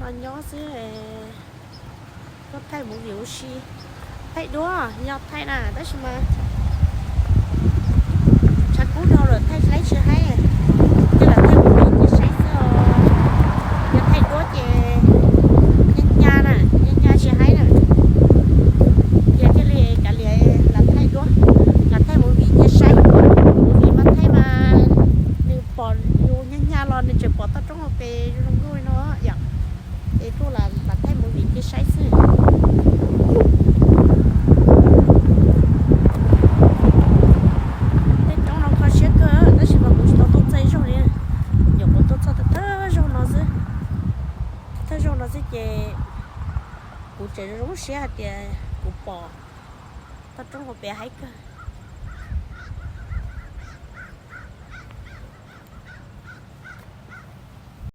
Nyob xwb, tuaj thaij movie ua si. Thaij duab yog thaij na tab sis mas tshav kub dhau lawm thaij lawm tsis haib, ces lam thaij movie cia saib xwb os. Yog thaij duab ces nyab nyab na, nyab nyab tsis haib na. Ces thiaj li kav liam lam thaij duab, lam thaij movie cia saib. Movie mas thaij mas nws pom yus nyab nyab los nws tseem pom toj roob hauv pes zoo nkauj li no yom. Es tuaj lam thaij movie cia saib xwb. Tej roob no kho siab kawg tab sis mas kuv tsis tau tuaj txog zaug li. Nyuam qhuav tuaj txog thawj zaug no xwb. Thawj zaug no xwb ces kuv tseem zoo siab hais tias kuv pom toj roob hauv pes haib kawg.